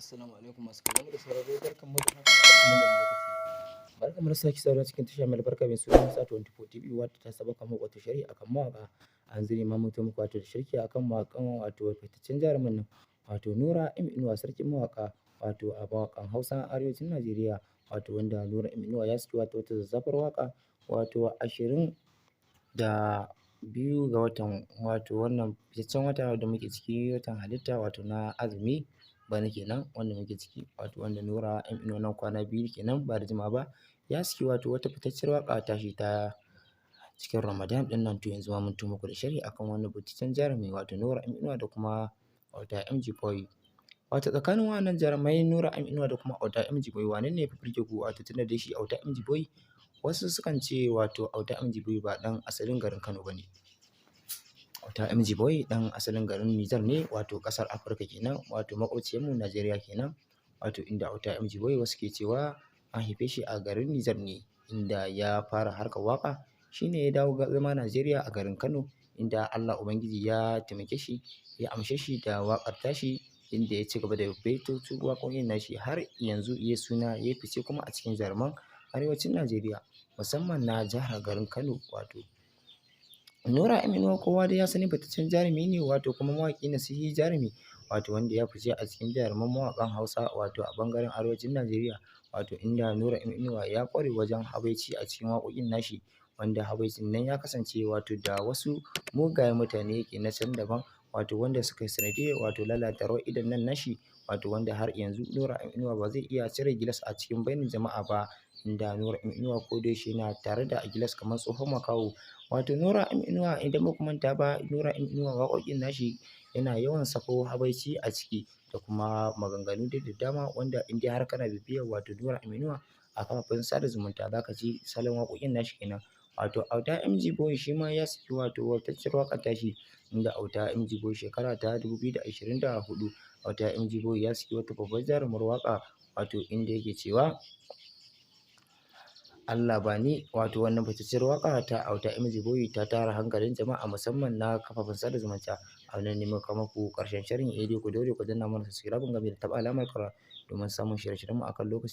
Assalamu alaikum masu kallon mu da sauraro, barkanmu da haka, barkanmu da lokaci. Barkanmu da sake saduwa cikin tasha mai albarka mai suna Hausa 24 TV, wadda ta saba kawo muku wato sharhi akan mawaƙa. A yanzu ne ma mun muku wato da sharhi akan mawaƙan, wato fitaccen jarumin nan, wato Nura M Inuwa, sarkin mawaƙa, wato a mawaƙan Hausa arewacin Najeriya, wato wanda Nura M Inuwa ya saki wato wata zazzafar waƙa, wato 22 ga watan, wato wannan fitaccen wata da muke ciki, watan halitta, wato na azumi bana kenan wanda muke ciki, wato wanda Nura M Inuwa nan kwana 2 kenan ba da jimawa ba ya saki wato wata fitacciyar waƙa tashi ta cikin Ramadan ɗin nan. To yanzu ma mun muku da sharhi akan wannan fitaccen jarumi, wato Nura M Inuwa da kuma Auta MG Boy. Wato tsakanin wannan jarumai Nura M Inuwa da kuma Auta MG Boy, wane ne ya fi burge ku? Wato tunda dai shi Auta MG Boy, wasu sukan ce wato Auta MG Boy ba ɗan asalin garin Kano ba ne. Auta MG Boy ɗan asalin garin Nijar ne, wato ƙasar Afirka kenan, wato maƙwabciyarmu Najeriya kenan, wato inda Auta MG Boy wasu ke cewa an haife shi a garin Nijar ne, inda ya fara harkar waƙa, shi ne ya dawo zama Najeriya a garin Kano, inda Allah Ubangiji ya taimake shi ya amshe shi da waƙar tashi, inda ya ci gaba da baitocin waƙoƙin nashi har yanzu ya suna ya fice kuma a cikin jaruman arewacin Najeriya, musamman na jihar garin Kano. Wato Nura M Inuwa kowa dai ya sani fitaccen jarumi ne, wato kuma mawaƙi nasihi jarumi, wato wanda ya fice a cikin jaruman mawaƙan Hausa, wato a ɓangaren arewacin Najeriya, wato inda Nura M Inuwa ya ƙware wajen habaici a cikin waƙoƙin nashi, wanda habaicin nan ya kasance wato da wasu mugayen mutane yake na can daban, wato wanda suka yi sanadiyyar wato lalata rawar idon nan nashi, wato wanda har yanzu Nura M Inuwa ba zai iya cire gilas a cikin bainar jama'a ba, inda Nura M Inuwa ko da yaushe yana tare da gilas kamar tsohon makaho. Wato Nura M Inuwa, idan ba ku manta ba, Nura M Inuwa waƙoƙin nashi yana yawan sako habaici a ciki da kuma maganganu dai da dama, wanda in dai har kana bibiyar wato Nura M Inuwa a kafafen sada zumunta, za ka ji salon waƙoƙin nashi kenan. Wato Auta MG Boy shi ma ya saki wato watacciyar waƙar tashi, inda Auta MG Boy shekara ta 2024 Auta MG Boy ya saki wata babbar jarumar waƙa, wato inda yake cewa Allah ba ni. Wato wannan fitacciyar waƙa ta Auta MG Boy ta tara hankalin jama'a, musamman na kafafen sada zumunta. A wannan ne muka kawo muku ƙarshen sharhin. Dai ku daure ku danna mana subscribe game da taɓa alamar ƙara domin samun shirye-shiryenmu akan lokaci.